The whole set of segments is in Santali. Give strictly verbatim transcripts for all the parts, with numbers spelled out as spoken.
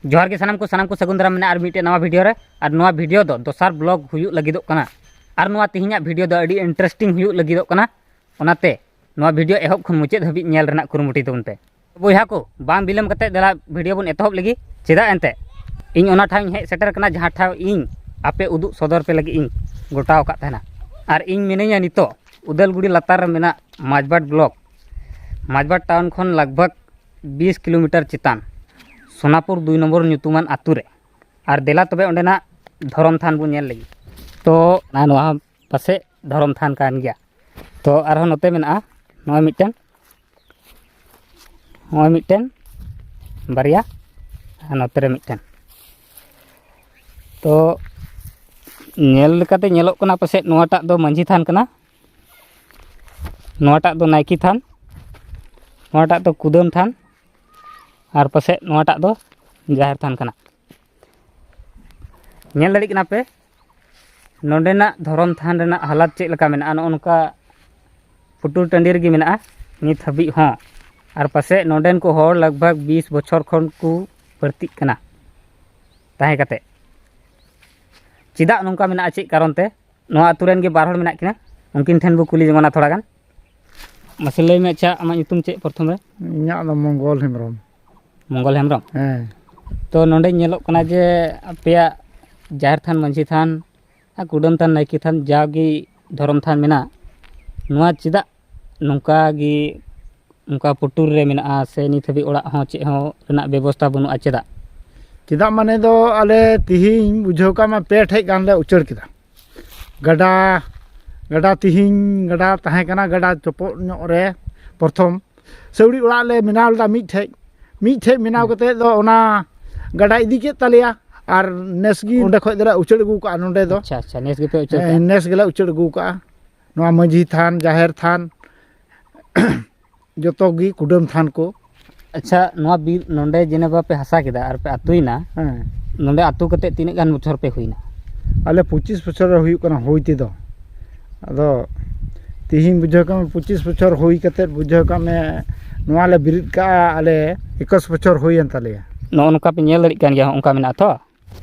ᱡᱚᱦᱟᱨ ᱜᱮ ᱥᱟᱱᱟᱢ ᱠᱚ, ᱥᱟᱱᱟᱢ ᱠᱚ ᱥᱟᱹᱜᱩᱱ ᱫᱟᱨᱟᱢ ᱢᱮᱱᱟᱜᱼᱟ ᱟᱨ ᱢᱤᱫᱴᱮᱱ ᱱᱟᱣᱟ ᱵᱷᱤᱰᱤᱭᱳ ᱨᱮ᱾ ᱟᱨ ᱱᱚᱣᱟ ᱵᱷᱤᱰᱤᱭᱳ ᱫᱚ ᱫᱚᱥᱟᱨ ᱵᱞᱚᱜ ᱦᱩᱭᱩᱜ ᱞᱟᱹᱜᱤᱫᱚᱜ ᱠᱟᱱᱟ᱾ ᱟᱨ ᱱᱚᱣᱟ ᱛᱮᱦᱮᱧᱟᱜ ᱵᱷᱤᱰᱤᱭᱳ ᱫᱚ ᱟᱹᱰᱤ ᱤᱱᱴᱟᱨᱮᱥᱴᱤᱝ ᱦᱩᱭᱩᱜ ᱞᱟᱹᱜᱤᱫᱚᱜ ᱠᱟᱱᱟ᱾ ᱚᱱᱟᱛᱮ ᱱᱚᱣᱟ ᱵᱷᱤᱰᱤᱭᱳ ᱮᱦᱚᱵ ᱠᱷᱚᱱ ᱢᱩᱪᱟᱹᱫ ᱫᱷᱟᱹᱵᱤᱡ ᱧᱮᱞ ᱨᱮᱱᱟᱜ ᱠᱩᱨᱩᱢᱩᱴᱩᱭ ᱛᱟᱵᱚᱱ ᱯᱮ᱾ ᱵᱚᱭᱦᱟ ᱠᱚ, ᱵᱟᱝ ᱵᱤᱞᱚᱢ ᱠᱟᱛᱮ ᱫᱮᱞᱟ ᱵᱷᱤᱰᱤᱭᱳ ᱵᱚᱱ ᱮᱛᱚᱦᱚᱵ ᱞᱮᱜᱮ᱾ ᱪᱮᱫᱟᱜ ᱮᱱᱛᱮ, ᱤᱧ ᱚᱱᱟ ᱴᱷᱟᱶ ᱤᱧ ᱦᱮᱡ ᱥᱮᱴᱮᱨ ᱠᱟᱱᱟ ᱡᱟᱦᱟᱸ ᱴᱷᱟᱶ ᱤᱧ ᱟᱯᱮ ᱩᱫᱩᱜ ᱥᱚᱫᱚᱨ ᱯᱮ ᱞᱟᱹᱜᱤᱫ ᱤᱧ ᱜᱚᱴᱟᱣ ᱟᱠᱟᱫ ᱛᱟᱦᱮᱱᱟ᱾ ᱟᱨ ᱤᱧ ᱢᱤᱱᱟᱹᱧᱟ ᱱᱤᱛᱚᱜ ᱩᱫᱟᱞᱜᱩᱲᱤ ᱞᱟᱛᱟᱨ ᱨᱮ ᱢᱮᱱᱟᱜ ᱢᱟᱡᱽᱵᱟᱴ ᱵᱞᱚᱠ, ᱢᱟᱡᱽᱵᱟᱴ ᱴᱟᱣᱩᱱ ᱠᱷᱚᱱ ᱞᱟᱜᱽ ᱵᱷᱟᱜᱽ ᱵᱤᱥ ᱠᱤᱞᱳᱢᱤᱴᱟᱨ ᱪᱮᱛᱟᱱ, ᱥᱳᱱᱟᱯᱩᱨ ᱫᱩᱭ ᱱᱚᱢᱵᱚᱨ ᱧᱩᱛᱩᱢᱟᱱ ᱟᱛᱳ ᱨᱮ᱾ ᱟᱨ ᱫᱮᱞᱟ ᱛᱚᱵᱮ ᱚᱸᱰᱮᱱᱟᱜ ᱫᱷᱚᱨᱚᱢ ᱛᱷᱟᱱ ᱵᱚᱱ ᱧᱮᱞ ᱞᱮᱜᱮ᱾ ᱛᱚ ᱚᱱᱟ ᱱᱚᱣᱟ ᱯᱟᱥᱮᱡ ᱫᱷᱚᱨᱚᱢ ᱛᱷᱟᱱ ᱠᱟᱱ ᱜᱮᱭᱟ᱾ ᱛᱚ ᱟᱨᱦᱚᱸ ᱱᱚᱛᱮ ᱢᱮᱱᱟᱜᱼᱟ, ᱱᱚᱜᱼᱚᱭ ᱢᱤᱫᱴᱮᱱ, ᱱᱚᱜᱼᱚᱭ ᱢᱤᱫᱴᱮᱱ, ᱵᱟᱨᱭᱟ, ᱟᱨ ᱱᱚᱛᱮ ᱨᱮ ᱢᱤᱫᱴᱮᱱ᱾ ᱛᱚ ᱧᱮᱞ ᱞᱮᱠᱟᱛᱮ ᱧᱮᱞᱚᱜ ᱠᱟᱱᱟ ᱯᱟᱥᱮᱡ ᱱᱚᱣᱟᱴᱟᱜ ᱫᱚ ᱢᱟᱹᱡᱷᱤ ᱛᱷᱟᱱ ᱠᱟᱱᱟ, ᱱᱚᱣᱟᱴᱟᱜ ᱫᱚ ᱱᱟᱭᱠᱮ ᱛᱷᱟᱱ, ᱱᱚᱣᱟᱴᱟᱜ ᱫᱚ ᱠᱩᱫᱟᱹᱢ ᱛᱷᱟᱱ, ᱟᱨ ᱯᱟᱥᱮᱡ ᱱᱚᱣᱟᱴᱟᱜ ᱫᱚ ᱡᱟᱦᱮᱨ ᱛᱷᱟᱱ ᱠᱟᱱᱟ᱾ ᱧᱮᱞ ᱫᱟᱲᱮᱭᱟᱜ ᱠᱟᱱᱟ ᱯᱮ ᱱᱚᱸᱰᱮᱱᱟᱜ ᱫᱷᱚᱨᱚᱢ ᱛᱷᱟᱱ ᱨᱮᱱᱟᱜ ᱦᱟᱞᱟᱛ ᱪᱮᱫ ᱞᱮᱠᱟ ᱢᱮᱱᱟᱜᱼᱟ᱾ ᱱᱚᱜᱼᱚ ᱱᱚᱝᱠᱟ ᱯᱩᱴᱩᱨ ᱴᱟᱺᱰᱤ ᱨᱮᱜᱮ ᱢᱮᱱᱟᱜᱼᱟ ᱱᱤᱛ ᱦᱟᱹᱵᱤᱡ ᱦᱚᱸ᱾ ᱟᱨ ᱯᱟᱥᱮᱡ ᱱᱚᱸᱰᱮᱱ ᱠᱚ ᱦᱚᱲ ᱞᱟᱜᱽ ᱵᱷᱟᱜᱽ ᱵᱤᱥ ᱵᱚᱪᱷᱚᱨ ᱠᱷᱚᱱ ᱠᱚ ᱵᱟᱹᱲᱛᱤᱜ ᱠᱟᱱᱟ ᱛᱟᱦᱮᱸ ᱠᱟᱛᱮ᱾ ᱪᱮᱫᱟᱜ ᱱᱚᱝᱠᱟ ᱢᱮᱱᱟᱜᱼᱟ, ᱪᱮᱫ ᱠᱟᱨᱚᱱ ᱛᱮ? ᱱᱚᱣᱟ ᱟᱹᱛᱩ ᱨᱮᱱ ᱜᱮ ᱵᱟᱨ ᱦᱚᱲ ᱢᱮᱱᱟᱜ ᱠᱤᱱᱟ, ᱩᱱᱠᱤᱱ ᱴᱷᱮᱱ ᱵᱚ ᱠᱩᱞᱤ ᱡᱚᱝᱟ ᱛᱷᱚᱲᱟ ᱜᱟᱱ᱾ ᱢᱟᱥᱮ ᱞᱟᱹᱭ ᱢᱮ, ᱟᱪᱪᱷᱟ, ᱟᱢᱟᱜ ᱧᱩᱛᱩᱢ ᱪᱮᱫ ᱯᱨᱚᱛᱷᱚᱢ ᱨᱮ? ᱤᱧᱟᱹᱜ ᱫᱚ ᱢᱚᱝᱜᱚᱞ ᱦᱮᱢᱵᱨᱚᱢ᱾ ᱢᱚᱝᱜᱚᱞ ᱦᱮᱢᱵᱨᱚᱢ? ᱦᱮᱸ᱾ ᱛᱚ ᱱᱚᱰᱮ ᱧᱮᱞᱚᱜ ᱠᱟᱱᱟ ᱡᱮ ᱟᱯᱮᱭᱟᱜ ᱡᱟᱦᱮᱨ ᱛᱷᱟᱱ, ᱢᱟᱹᱡᱷᱤ ᱛᱷᱟᱱ ᱟᱨ ᱠᱩᱰᱟᱹᱢ ᱛᱷᱟᱱ, ᱱᱟᱭᱠᱮ ᱛᱷᱟᱱ, ᱡᱟᱣᱜᱮ ᱫᱷᱚᱨᱚᱢ ᱛᱷᱟᱱ ᱢᱮᱱᱟᱜ, ᱱᱚᱣᱟ ᱪᱮᱫᱟᱜ ᱱᱚᱝᱠᱟ ᱜᱮ, ᱱᱚᱝᱠᱟ ᱯᱩᱴᱩᱨ ᱨᱮ ᱢᱮᱱᱟᱜᱼᱟ ᱥᱮ ᱱᱤᱛ ᱦᱟᱹᱵᱤᱡ ᱚᱲᱟᱜ ᱦᱚᱸ ᱪᱮᱫ ᱦᱚᱸ ᱨᱮᱱᱟᱜ ᱵᱮᱵᱚᱥᱛᱷᱟ ᱵᱟᱹᱱᱩᱜᱼᱟ? ᱪᱮᱫᱟᱜ? ᱪᱮᱫᱟᱜ ᱢᱟᱱᱮ ᱫᱚ ᱟᱞᱮ ᱛᱤᱦᱤᱧ ᱵᱩᱡᱷᱟᱹᱣ ᱠᱟᱜ ᱢᱟ ᱯᱮ ᱴᱷᱮᱡ ᱜᱟᱱ ᱞᱮ ᱩᱪᱟᱹᱲ ᱠᱮᱫᱟ᱾ ᱜᱟᱰᱟ, ᱜᱟᱰᱟ ᱛᱤᱦᱤᱧ ᱜᱟᱰᱟ ᱛᱟᱦᱮᱸ ᱠᱟᱱᱟ, ᱜᱟᱰᱟ ᱪᱚᱯᱚᱫ ᱧᱚᱜ ᱨᱮ ᱯᱨᱚᱛᱷᱚᱢ ᱥᱟᱹᱣᱲᱤ ᱚᱲᱟᱜ ᱞᱮ ᱵᱮᱱᱟᱣ ᱞᱮᱫᱟ ᱢᱤᱫ ᱴᱷᱮᱡ᱾ ᱢᱤᱫ ᱴᱷᱮᱡ ᱵᱮᱱᱟᱣ ᱠᱟᱛᱮ ᱫᱚ ᱚᱱᱟ ᱜᱟᱰᱟ ᱤᱫᱤ ᱠᱮᱫ ᱛᱟᱞᱮᱭᱟ᱾ ᱟᱨ ᱱᱮᱥ ᱜᱮ ᱚᱸᱰᱮ ᱠᱷᱚᱡ ᱫᱚᱞᱮ ᱩᱪᱟᱹᱲ ᱟᱹᱜᱩ ᱠᱟᱜᱼᱟ ᱱᱚᱸᱰᱮ ᱫᱚ᱾ ᱟᱪᱪᱷᱟ, ᱟᱪᱪᱷᱟ, ᱱᱮᱥ ᱜᱮᱯᱮ ᱩᱪᱟᱹᱲ ᱠᱟᱜᱼᱟ? ᱦᱮᱸ, ᱱᱮᱥ ᱜᱮᱞᱮ ᱩᱪᱟᱹᱲ ᱟᱹᱜᱩ ᱠᱟᱜᱼᱟ᱾ ᱱᱚᱣᱟ ᱢᱟᱹᱡᱷᱤ ᱛᱷᱟᱱ, ᱡᱟᱦᱮᱨ ᱛᱷᱟᱱ, ᱡᱚᱛᱚ ᱜᱮ ᱠᱩᱰᱟᱹᱢ ᱛᱷᱟᱱ ᱠᱚ᱾ ᱟᱪᱪᱷᱟ, ᱱᱚᱣᱟ ᱵᱤᱨ ᱱᱚᱰᱮ ᱡᱮᱱᱮᱵᱟ ᱯᱮ ᱦᱟᱥᱟ ᱠᱮᱫᱟ ᱟᱨ ᱯᱮ ᱟᱹᱛᱩᱭᱮᱱᱟ, ᱦᱮᱸ᱾ ᱱᱚᱰᱮ ᱟᱹᱛᱩ ᱠᱟᱛᱮ ᱛᱤᱱᱟᱹᱜ ᱜᱟᱱ ᱵᱚᱪᱷᱚᱨ ᱯᱮ ᱦᱩᱭᱱᱟ? ᱟᱞᱮ ᱯᱚᱸᱪᱤᱥ ᱵᱚᱪᱷᱚᱨ ᱨᱮ ᱦᱩᱭᱩᱜ ᱠᱟᱱᱟ ᱦᱩᱭ ᱛᱮᱫᱚ᱾ ᱟᱫᱚ ᱛᱤᱦᱤᱧ ᱵᱩᱡᱷᱟᱹᱣ ᱠᱟᱜ ᱢᱮ, ᱯᱚᱸᱪᱤᱥ ᱵᱚᱪᱷᱚᱨ ᱦᱩᱭ ᱠᱟᱛᱮ ᱵᱩᱡᱷᱟᱹᱣ ᱠᱟᱜ ᱢᱮ, ᱱᱚᱣᱟ ᱞᱮ ᱵᱮᱨᱮᱫ ᱠᱟᱜᱼᱟ, ᱟᱞᱮ ᱮᱠᱩᱥ ᱵᱚᱪᱷᱚᱨ ᱦᱩᱭᱮᱱ ᱛᱟᱞᱮᱭᱟ᱾ ᱱᱚᱜᱼᱚ ᱱᱚᱝᱠᱟ ᱯᱮ ᱧᱮᱞ ᱫᱟᱲᱮᱭᱟᱜ ᱠᱟᱱ ᱜᱮᱭᱟ, ᱚᱱᱠᱟ ᱢᱮᱱᱟᱜᱼᱟ ᱛᱚ᱾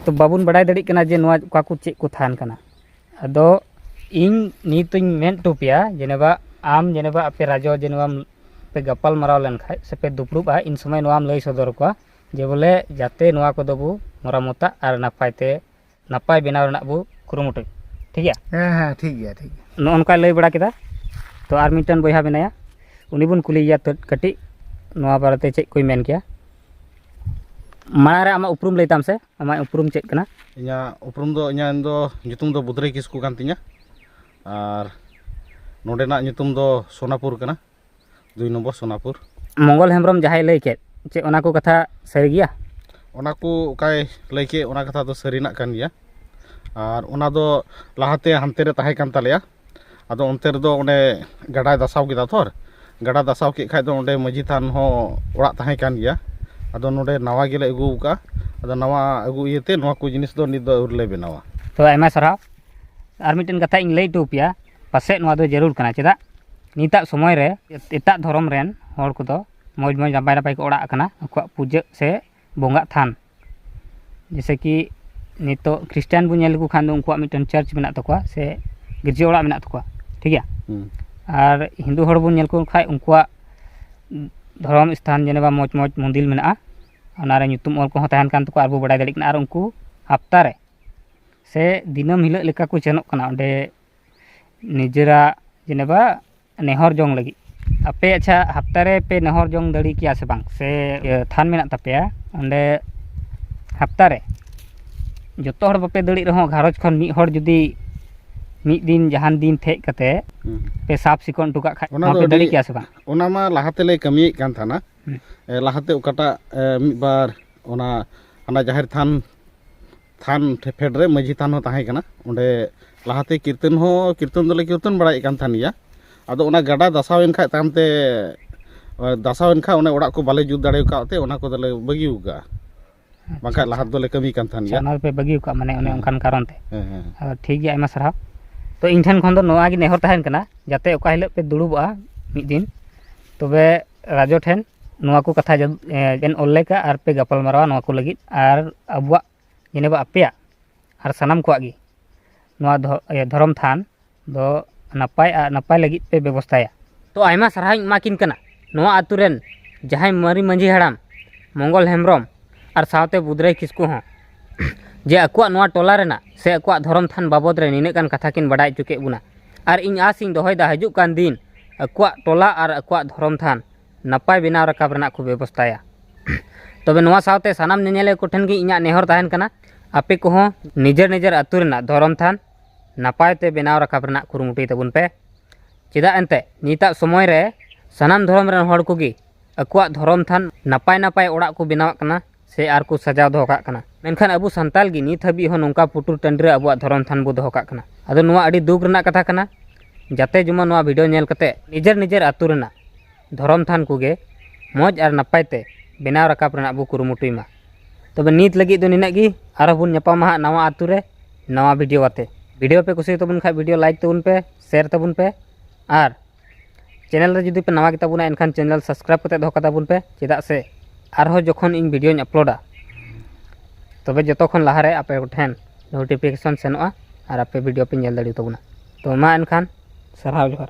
ᱛᱚ ᱵᱟᱵᱚᱱ ᱵᱟᱰᱟᱭ ᱫᱟᱲᱮᱭᱟᱜ ᱠᱟᱱᱟ ᱡᱮ ᱱᱚᱣᱟ ᱚᱠᱟ ᱠᱚ ᱪᱮᱫ ᱠᱚ ᱛᱷᱟᱱ ᱠᱟᱱᱟ᱾ ᱟᱫᱚ ᱤᱧ ᱱᱤᱛ ᱤᱧ ᱢᱮᱱ ᱦᱚᱴᱚ ᱯᱮᱭᱟ, ᱡᱮᱱᱮᱵᱟ ᱟᱢ ᱡᱮᱱᱮᱵᱟ ᱟᱯᱮ ᱨᱟᱡᱚ ᱡᱮᱱᱮᱵᱟᱢ ᱯᱮ ᱜᱟᱯᱟᱞ ᱢᱟᱨᱟᱣ ᱞᱮᱱᱠᱷᱟᱡ ᱥᱮ ᱯᱮ ᱫᱩᱯᱲᱩᱵᱼᱟ, ᱤᱱ ᱥᱚᱢᱚᱭ ᱱᱚᱣᱟᱢ ᱞᱟᱹᱭ ᱥᱚᱫᱚᱨ ᱟᱠᱚᱣᱟ ᱡᱮ ᱵᱚᱞᱮ ᱡᱟᱛᱮ ᱱᱚᱣᱟ ᱠᱚᱫᱚ ᱵᱚ ᱢᱚᱨᱟᱢᱚᱛᱟ ᱟᱨ ᱱᱟᱯᱟᱭ ᱛᱮ ᱱᱟᱯᱟᱭ ᱵᱮᱱᱟᱣ ᱨᱮᱱᱟᱜ ᱵᱚ ᱠᱩᱨᱩᱢᱩᱴᱩᱭ᱾ ᱴᱷᱤᱠ ᱜᱮᱭᱟ? ᱦᱮᱸ, ᱦᱮᱸ, ᱴᱷᱤᱠ ᱜᱮᱭᱟ, ᱴᱷᱤᱠ ᱜᱮᱭᱟ᱾ ᱱᱚᱜᱼᱚ ᱱᱚᱝᱠᱟᱭ ᱞᱟᱹᱭ ᱵᱟᱲᱟ ᱠᱮᱫᱟ᱾ ᱛᱚ ᱟᱨ ᱢᱤᱫᱴᱮᱱ ᱵᱚᱭᱦᱟ ᱢᱮᱱᱟᱭᱟ, ᱩᱱᱤ ᱵᱚᱱ ᱠᱩᱞᱤᱭᱮᱭᱟ ᱛᱚ ᱠᱟᱹᱴᱤᱡ ᱱᱚᱣᱟ ᱵᱟᱨᱮᱛᱮ ᱪᱮᱫ ᱠᱚᱭ ᱢᱮᱱ ᱠᱮᱭᱟ᱾ ᱢᱟᱲᱟᱝ ᱨᱮ ᱟᱢᱟᱜ ᱩᱯᱨᱩᱢ ᱞᱟᱹᱭ ᱛᱟᱢ ᱥᱮ, ᱟᱢᱟᱜ ᱩᱯᱨᱩᱢ ᱪᱮᱫ ᱠᱟᱱᱟ? ᱤᱧᱟᱹᱜ ᱩᱯᱨᱩᱢ ᱫᱚ, ᱤᱧᱟᱹᱜ ᱫᱚ ᱧᱩᱛᱩᱢ ᱫᱚ ᱵᱩᱫᱽᱨᱟᱹᱭ ᱠᱤᱥᱠᱩ ᱠᱟᱱ ᱛᱤᱧᱟᱹ, ᱟᱨ ᱱᱚᱰᱮᱱᱟᱜ ᱧᱩᱛᱩᱢ ᱫᱚ ᱥᱳᱱᱟᱯᱩᱨ ᱠᱟᱱᱟ, ᱫᱩᱭ ᱱᱚᱢᱵᱚᱨ ᱥᱳᱱᱟᱯᱩᱨ᱾ ᱢᱚᱝᱜᱚᱞ ᱦᱮᱢᱵᱨᱚᱢ ᱡᱟᱦᱟᱸᱭ ᱞᱟᱹᱭ ᱠᱮᱫ, ᱪᱮᱫ ᱚᱱᱟ ᱠᱚ ᱠᱟᱛᱷᱟ ᱥᱟᱹᱨᱤ ᱜᱮᱭᱟ? ᱚᱱᱟ ᱠᱚ ᱚᱠᱟᱭ ᱞᱟᱹᱭ ᱠᱮᱫ, ᱚᱱᱟ ᱠᱟᱛᱷᱟ ᱫᱚ ᱥᱟᱹᱨᱤᱱᱟᱜ ᱠᱟᱱ ᱜᱮᱭᱟ᱾ ᱟᱨ ᱚᱱᱟ ᱫᱚ ᱞᱟᱦᱟᱛᱮ ᱦᱟᱱᱛᱮ ᱨᱮ ᱛᱟᱦᱮᱸ ᱠᱟᱱ ᱛᱟᱞᱮᱭᱟ, ᱟᱫᱚ ᱚᱱᱛᱮ ᱨᱮᱫᱚ ᱚᱸᱰᱮ ᱜᱟᱰᱟᱭ ᱫᱟᱥᱟᱣ ᱠᱮᱫᱟ ᱛᱷᱚᱨ, ᱜᱟᱰᱟ ᱫᱟᱥᱟᱣ ᱠᱮᱫ ᱠᱷᱟᱡ ᱫᱚ ᱚᱸᱰᱮ ᱢᱟᱹᱡᱷᱤ ᱛᱷᱟᱱ ᱦᱚᱸ ᱚᱲᱟᱜ ᱛᱟᱦᱮᱸ ᱠᱟᱱ ᱜᱮᱭᱟ᱾ ᱟᱫᱚ ᱱᱚᱰᱮ ᱱᱟᱣᱟ ᱜᱮᱞᱮ ᱟᱹᱜᱩ ᱟᱠᱟᱫᱼᱟ᱾ ᱟᱫᱚ ᱱᱟᱣᱟ ᱟᱹᱜᱩ ᱤᱭᱟᱹᱛᱮ ᱱᱚᱣᱟ ᱠᱚ ᱡᱤᱱᱤᱥ ᱫᱚ ᱱᱤᱛ ᱫᱚ ᱟᱹᱣᱨᱤ ᱞᱮ ᱵᱮᱱᱟᱣᱟ᱾ ᱛᱚ ᱟᱭᱢᱟ ᱥᱟᱨᱦᱟᱣ᱾ ᱟᱨ ᱢᱤᱫᱴᱮᱱ ᱠᱟᱛᱷᱟ ᱤᱧ ᱞᱟᱹᱭ ᱦᱚᱴᱚ ᱟᱯᱮᱭᱟ, ᱯᱟᱥᱮᱡ ᱱᱚᱣᱟ ᱫᱚ ᱡᱟᱹᱨᱩᱲ ᱠᱟᱱᱟ᱾ ᱪᱮᱫᱟᱜ? ᱱᱤᱛᱟᱜ ᱥᱚᱢᱚᱭ ᱨᱮ ᱮᱴᱟᱜ ᱫᱷᱚᱨᱚᱢ ᱨᱮᱱ ᱦᱚᱲ ᱠᱚᱫᱚ ᱢᱚᱡᱽ ᱢᱚᱡᱽ ᱱᱟᱯᱟᱭ ᱱᱟᱯᱟᱭ ᱠᱚ ᱚᱲᱟᱜ ᱟᱠᱟᱱᱟ, ᱟᱠᱚᱣᱟᱜ ᱯᱩᱡᱟᱹᱜ ᱥᱮ ᱵᱚᱸᱜᱟᱜ ᱛᱷᱟᱱ᱾ ᱡᱮᱭᱥᱮ ᱠᱤ ᱱᱤᱛᱚᱜ ᱠᱷᱨᱤᱥᱴᱟᱱ ᱵᱚᱱ ᱧᱮᱞ ᱞᱮᱠᱚ ᱠᱷᱟᱱ ᱫᱚ ᱩᱱᱠᱩᱣᱟᱜ ᱢᱤᱫᱴᱮᱱ ᱪᱟᱨᱪ ᱢᱮᱱᱟᱜ ᱛᱟᱠᱚᱣᱟ ᱥᱮ ᱜᱤᱨᱡᱟᱹ ᱚᱲᱟᱜ ᱢᱮᱱᱟᱜ ᱛᱟᱠᱚᱣᱟ, ᱴᱷᱤᱠ ᱜᱮᱭᱟ? ᱦᱩᱸ᱾ ᱟᱨ ᱦᱤᱱᱫᱩ ᱦᱚᱲ ᱵᱚᱱ ᱧᱮᱞ ᱠᱚ ᱠᱷᱟᱱ ᱩᱱᱠᱩᱣᱟᱜ ᱫᱷᱚᱨᱚᱢ ᱥᱛᱷᱟᱱ ᱡᱮᱱᱮᱵᱟ ᱢᱚᱡᱽ ᱢᱚᱡᱽ ᱢᱚᱱᱫᱤᱨ ᱢᱮᱱᱟᱜᱼᱟ, ᱚᱱᱟᱨᱮ ᱧᱩᱛᱩᱢ ᱚᱞ ᱠᱚᱦᱚᱸ ᱛᱟᱦᱮᱱ ᱠᱟᱱ ᱛᱟᱠᱚᱣᱟ, ᱟᱨ ᱵᱚ ᱵᱟᱰᱟᱭ ᱫᱟᱲᱮᱭᱟᱜ ᱠᱟᱱᱟ᱾ ᱟᱨ ᱩᱱᱠᱩ ᱦᱟᱯᱛᱟ ᱨᱮ ᱥᱮ ᱫᱤᱱᱟᱹᱢ ᱦᱤᱞᱳᱜ ᱞᱮᱠᱟ ᱠᱚ ᱥᱮᱱᱚᱜ ᱠᱟᱱᱟ ᱚᱸᱰᱮ ᱱᱤᱡᱮᱨᱟᱜ ᱡᱮᱱᱮᱵᱟ ᱱᱮᱦᱚᱨ ᱡᱚᱝ ᱞᱟᱹᱜᱤᱫ᱾ ᱟᱯᱮ ᱟᱪᱪᱷᱟ, ᱦᱟᱯᱛᱟ ᱨᱮ ᱯᱮ ᱱᱮᱦᱚᱨ ᱡᱚᱝ ᱫᱟᱲᱮ ᱠᱮᱭᱟ ᱥᱮ ᱵᱟᱝ? ᱥᱮ ᱤᱭᱟᱹ, ᱛᱷᱟᱱ ᱢᱮᱱᱟᱜ ᱛᱟᱯᱮᱭᱟ ᱚᱸᱰᱮ, ᱦᱟᱯᱛᱟ ᱨᱮ ᱡᱚᱛᱚ ᱦᱚᱲ ᱵᱟᱯᱮ ᱫᱟᱲᱮᱜ ᱨᱮᱦᱚᱸ ᱜᱷᱟᱨᱚᱸᱡᱽ ᱠᱷᱚᱱ ᱢᱤᱫ ᱦᱚᱲ ᱡᱩᱫᱤ ᱢᱤᱫ ᱫᱤᱱ ᱡᱟᱦᱟᱱ ᱫᱤᱱ ᱴᱷᱮᱡ ᱠᱟᱛᱮ ᱦᱩᱸ᱾ ᱯᱮ ᱥᱟᱯ ᱥᱤᱠᱚᱱ ᱦᱚᱴᱚ ᱠᱟᱜ ᱠᱷᱟᱡ, ᱚᱱᱟ ᱱᱚᱣᱟ ᱫᱚ ᱯᱮ ᱫᱟᱲᱮ ᱟᱹᱰᱤ, ᱠᱮᱭᱟ ᱥᱮ ᱵᱟᱝ? ᱚᱱᱟ ᱢᱟ ᱞᱟᱦᱟ ᱛᱮᱞᱮ ᱠᱟᱹᱢᱤᱭᱮᱫ ᱠᱟᱱ ᱛᱟᱦᱮᱱᱟ᱾ ᱦᱩᱸ᱾ ᱮ, ᱞᱟᱦᱟᱛᱮ ᱚᱠᱟᱴᱟᱜ, ᱮ, ᱢᱤᱫ ᱵᱟᱨ ᱚᱱᱟ ᱦᱟᱱᱟ ᱡᱟᱦᱮᱨ ᱛᱷᱟᱱ, ᱛᱷᱟᱱ ᱴᱷᱮ-, ᱯᱷᱮᱰ ᱨᱮ ᱢᱟᱹᱡᱷᱤ ᱛᱷᱟᱱ ᱦᱚᱸ ᱛᱟᱦᱮᱸ ᱠᱟᱱᱟ᱾ ᱚᱸᱰᱮ ᱞᱟᱦᱟᱛᱮ ᱠᱤᱨᱛᱚᱱ ᱦᱚᱸ, ᱠᱤᱨᱛᱚᱱ ᱫᱚᱞᱮ ᱠᱤᱨᱛᱚᱱ ᱵᱟᱲᱟᱭᱮᱫ ᱠᱟᱱ ᱛᱟᱦᱮᱱ ᱜᱮᱭᱟ᱾ ᱟᱫᱚ ᱚᱱᱟ ᱜᱟᱰᱟ ᱫᱟᱥᱟᱣᱮᱱ ᱠᱷᱟᱡ ᱛᱟᱭᱚᱢ ᱛᱮ, ᱮ, ᱫᱟᱥᱟᱣᱮᱱ ᱠᱷᱟᱡ ᱚᱱᱮ ᱚᱲᱟᱜ ᱠᱚ ᱵᱟᱞᱮ ᱡᱩᱛ ᱫᱟᱲᱮ ᱟᱠᱟᱫ ᱛᱮ ᱚᱱᱟ ᱠᱚᱫᱚᱞᱮ ᱵᱟᱹᱜᱤ ᱟᱠᱟᱫᱼᱟ᱾ ᱟᱪᱪᱷᱟ, ᱵᱟᱝᱠᱷᱟᱡ ᱟᱪᱪᱷᱟ᱾ ᱞᱟᱦᱟ ᱛᱮᱫᱚᱞᱮ ᱠᱟᱹᱢᱤ ᱠᱟᱱ ᱛᱟᱦᱮᱱ ᱟᱪᱪᱷᱟ, ᱜᱮᱭᱟ᱾ ᱚᱱᱟ ᱫᱚᱯᱮ ᱵᱟᱹᱜᱤ ᱟᱠᱟᱫ, ᱢᱟᱱᱮ ᱚᱱᱮ ᱦᱮᱸ᱾ ᱚᱱᱠᱟᱱ ᱠᱟᱨᱚᱱ ᱛᱮ᱾ ᱦᱮᱸ, ᱦᱮᱸ᱾ ᱟᱫᱚ ᱴᱷᱤᱠ ᱜᱮᱭᱟ, ᱟᱭᱢᱟ ᱥᱟᱨᱦᱟᱣ᱾ ᱛᱚ ᱤᱧ ᱴᱷᱮᱱ ᱠᱷᱚᱱ ᱫᱚ ᱱᱚᱣᱟ ᱜᱮ ᱱᱮᱦᱚᱨ ᱛᱟᱦᱮᱱ ᱠᱟᱱᱟ, ᱡᱟᱛᱮ ᱚᱠᱟ ᱦᱤᱞᱳᱜ ᱯᱮ ᱫᱩᱲᱩᱵᱚᱜᱼᱟ ᱢᱤᱫ ᱫᱤᱱ, ᱛᱚᱵᱮ ᱨᱟᱡᱚ ᱴᱷᱮᱱ ᱱᱚᱣᱟ ᱠᱚ ᱠᱟᱛᱷᱟ ᱡᱚ- ᱮ, ᱵᱮᱱ ᱚᱞ ᱞᱮᱠᱟ ᱟᱨ ᱯᱮ ᱜᱟᱯᱟᱞ ᱢᱟᱨᱟᱣᱟ ᱱᱚᱣᱟ ᱠᱚ ᱞᱟᱹᱜᱤᱫ᱾ ᱟᱨ ᱟᱵᱚᱣᱟᱜ ᱡᱮᱱᱮᱵᱟ ᱟᱯᱮᱭᱟᱜ ᱟᱨ ᱥᱟᱱᱟᱢ ᱠᱚᱣᱟᱜ ᱜᱮ ᱱᱚᱣᱟ ᱫᱷᱚ- ᱤᱭᱟᱹ ᱫᱷᱚᱨᱚᱢ ᱛᱷᱟᱱ ᱫᱚ ᱱᱟᱯᱟᱭ ᱟᱨ ᱱᱟᱯᱟᱭ ᱞᱟᱹᱜᱤᱫ ᱯᱮ ᱵᱮᱵᱚᱥᱛᱷᱟᱭᱟ᱾ ᱛᱚ ᱟᱭᱢᱟ ᱥᱟᱨᱦᱟᱣᱤᱧ ᱮᱢᱟ ᱠᱤᱱ ᱠᱟᱱᱟ ᱱᱚᱣᱟ ᱟᱹᱛᱩ ᱨᱮᱱ ᱡᱟᱦᱟᱸᱭ ᱢᱟᱨᱮ ᱢᱟᱹᱡᱷᱤ ᱦᱟᱲᱟᱢ ᱢᱚᱝᱜᱚᱞ ᱦᱮᱢᱵᱨᱚᱢ ᱟᱨ ᱥᱟᱶᱛᱮ ᱵᱩᱫᱽᱨᱟᱹᱭ ᱠᱤᱥᱠᱩ ᱦᱚᱸ, ᱡᱮ ᱟᱠᱚᱣᱟᱜ ᱱᱚᱣᱟ ᱴᱚᱞᱟ ᱨᱮᱱᱟᱜ ᱥᱮ ᱟᱠᱚᱣᱟᱜ ᱫᱷᱚᱨᱚᱢ ᱛᱷᱟᱱ ᱵᱟᱵᱚᱫ ᱨᱮ ᱱᱤᱱᱟᱹᱜ ᱜᱟᱱ ᱠᱟᱛᱷᱟ ᱠᱤᱱ ᱵᱟᱰᱟᱭ ᱦᱚᱪᱚ ᱠᱮᱫ ᱵᱚᱱᱟ᱾ ᱟᱨ ᱤᱧ ᱟᱥ ᱤᱧ ᱫᱚᱦᱚᱭᱮᱫᱟ ᱦᱤᱡᱩᱜ ᱠᱟᱱ ᱫᱤᱱ ᱟᱠᱚᱣᱟᱜ ᱴᱚᱞᱟ ᱟᱨ ᱟᱠᱚᱣᱟᱜ ᱫᱷᱚᱨᱚᱢ ᱛᱷᱟᱱ ᱱᱟᱯᱟᱭ ᱵᱮᱱᱟᱣ ᱨᱟᱠᱟᱵ ᱨᱮᱱᱟᱜ ᱠᱚ ᱵᱮᱵᱚᱥᱛᱷᱟᱭᱟ᱾ ᱛᱚᱵᱮ ᱱᱚᱣᱟ ᱥᱟᱶᱛᱮ ᱥᱟᱱᱟᱢ ᱧᱮᱧᱮᱞᱤᱭᱟᱹ ᱠᱚᱴᱷᱮᱱ ᱜᱮ ᱤᱧᱟᱹᱜ ᱱᱮᱦᱚᱨ ᱛᱟᱦᱮᱱ ᱠᱟᱱᱟ, ᱟᱯᱮ ᱠᱚᱦᱚᱸ ᱱᱤᱡᱮᱨ ᱱᱤᱡᱮᱨ ᱟᱹᱛᱩ ᱨᱮᱱᱟᱜ ᱫᱷᱚᱨᱚᱢ ᱛᱷᱟᱱ ᱱᱟᱯᱟᱭ ᱛᱮ ᱵᱮᱱᱟᱣ ᱨᱟᱠᱟᱵ ᱨᱮᱱᱟᱜ ᱠᱩᱨᱩᱢᱩᱴᱩᱭ ᱛᱟᱵᱚᱱ ᱯᱮ᱾ ᱪᱮᱫᱟᱜ ᱮᱱᱛᱮ ᱱᱤᱛᱟᱜ ᱥᱚᱢᱚᱭ ᱨᱮ ᱥᱟᱱᱟᱢ ᱫᱷᱚᱨᱚᱢ ᱨᱮᱱ ᱦᱚᱲ ᱠᱚᱜᱮ ᱟᱠᱚᱣᱟᱜ ᱫᱷᱚᱨᱚᱢ ᱛᱷᱟᱱ ᱱᱟᱯᱟᱭ ᱱᱟᱯᱟᱭ ᱚᱲᱟᱜ ᱠᱚ ᱵᱮᱱᱟᱣᱟᱜ ᱠᱟᱱᱟ ᱥᱮ ᱟᱨ ᱠᱚ ᱥᱟᱡᱟᱣ ᱫᱚᱦᱚ ᱠᱟᱜ ᱠᱟᱱᱟ᱾ ᱢᱮᱱᱠᱷᱟᱱ ᱟᱵᱚ ᱥᱟᱱᱛᱟᱲ ᱜᱮ ᱱᱤᱛ ᱦᱟᱹᱵᱤᱡ ᱦᱚᱸ ᱱᱚᱝᱠᱟ ᱯᱩᱴᱩᱨ ᱴᱟᱺᱰᱤ ᱨᱮ ᱟᱵᱚᱣᱟᱜ ᱫᱷᱚᱨᱚᱢ ᱛᱷᱟᱱ ᱵᱚ ᱫᱚᱦᱚ ᱠᱟᱜ ᱠᱟᱱᱟ᱾ ᱟᱫᱚ ᱱᱚᱣᱟ ᱟᱹᱰᱤ ᱫᱩᱠ ᱨᱮᱱᱟᱜ ᱠᱟᱛᱷᱟ ᱠᱟᱱᱟ᱾ ᱡᱟᱛᱮ ᱡᱮᱢᱚᱱ ᱱᱚᱣᱟ ᱵᱷᱤᱰᱤᱭᱳ ᱧᱮᱞ ᱠᱟᱛᱮ ᱱᱤᱡᱮᱨ ᱱᱤᱡᱮᱨ ᱟᱹᱛᱩ ᱨᱮᱱᱟᱜ ᱫᱷᱚᱨᱚᱢ ᱛᱷᱟᱱ ᱠᱚᱜᱮ ᱢᱚᱡᱽ ᱟᱨ ᱱᱟᱯᱟᱭ ᱛᱮ ᱵᱮᱱᱟᱣ ᱨᱟᱠᱟᱵ ᱨᱮᱱᱟᱜ ᱵᱚ ᱠᱩᱨᱩᱢᱩᱴᱩᱭ ᱢᱟ᱾ ᱛᱚᱵᱮ ᱱᱤᱛ ᱞᱟᱹᱜᱤᱫ ᱫᱚ ᱱᱤᱱᱟᱹᱜ ᱜᱮ, ᱟᱨᱦᱚᱸ ᱵᱚᱱ ᱧᱟᱯᱟᱢᱟ ᱦᱟᱸᱜ ᱱᱟᱣᱟ ᱟᱹᱛᱩ ᱨᱮ ᱱᱟᱣᱟ ᱵᱷᱤᱰᱤᱭᱳ ᱟᱛᱮ᱾ ᱵᱷᱤᱰᱤᱭᱳ ᱯᱮ ᱠᱩᱥᱤᱭᱟᱜ ᱛᱟᱵᱚᱱ ᱠᱷᱟᱡ ᱵᱷᱤᱰᱤᱭᱳ ᱞᱟᱭᱤᱠ ᱛᱟᱵᱚᱱ ᱯᱮ, ᱥᱮᱭᱟᱨ ᱛᱟᱵᱚᱱ ᱯᱮ, ᱟᱨ ᱪᱮᱱᱮᱞ ᱨᱮ ᱡᱩᱫᱤ ᱯᱮ ᱱᱟᱣᱟ ᱜᱮᱛᱟ ᱵᱚᱱᱟ ᱮᱱᱠᱷᱟᱱ ᱪᱮᱱᱮᱞ ᱥᱟᱵᱥᱠᱨᱟᱭᱤᱵ ᱠᱟᱛᱮ ᱫᱚᱦᱚ ᱠᱟᱛᱟ ᱵᱚᱱ ᱯᱮ, ᱪᱮᱫᱟᱜ ᱥᱮ ᱟᱨᱦᱚᱸ ᱡᱚᱠᱷᱚᱱ ᱤᱧ ᱵᱷᱤᱰᱤᱭᱳᱧ ᱟᱯᱞᱳᱰᱟ ᱛᱚᱵᱮ ᱡᱚᱛᱚ ᱠᱷᱚᱱ ᱞᱟᱦᱟᱨᱮ ᱟᱯᱮ ᱠᱚᱴᱷᱮᱱ ᱱᱳᱴᱤᱯᱷᱤᱠᱮᱥᱚᱱ ᱥᱮᱱᱚᱜᱼᱟ ᱟᱨ ᱟᱯᱮ ᱵᱷᱤᱰᱤᱭᱳ ᱯᱮ ᱧᱮᱞ ᱫᱟᱲᱮᱭᱟᱛᱟᱵᱚᱱᱟ᱾ ᱛᱚ ᱢᱟ ᱮᱱᱠᱷᱟᱱ ᱥᱟᱨᱦᱟᱣ ᱡᱚᱦᱟᱨ᱾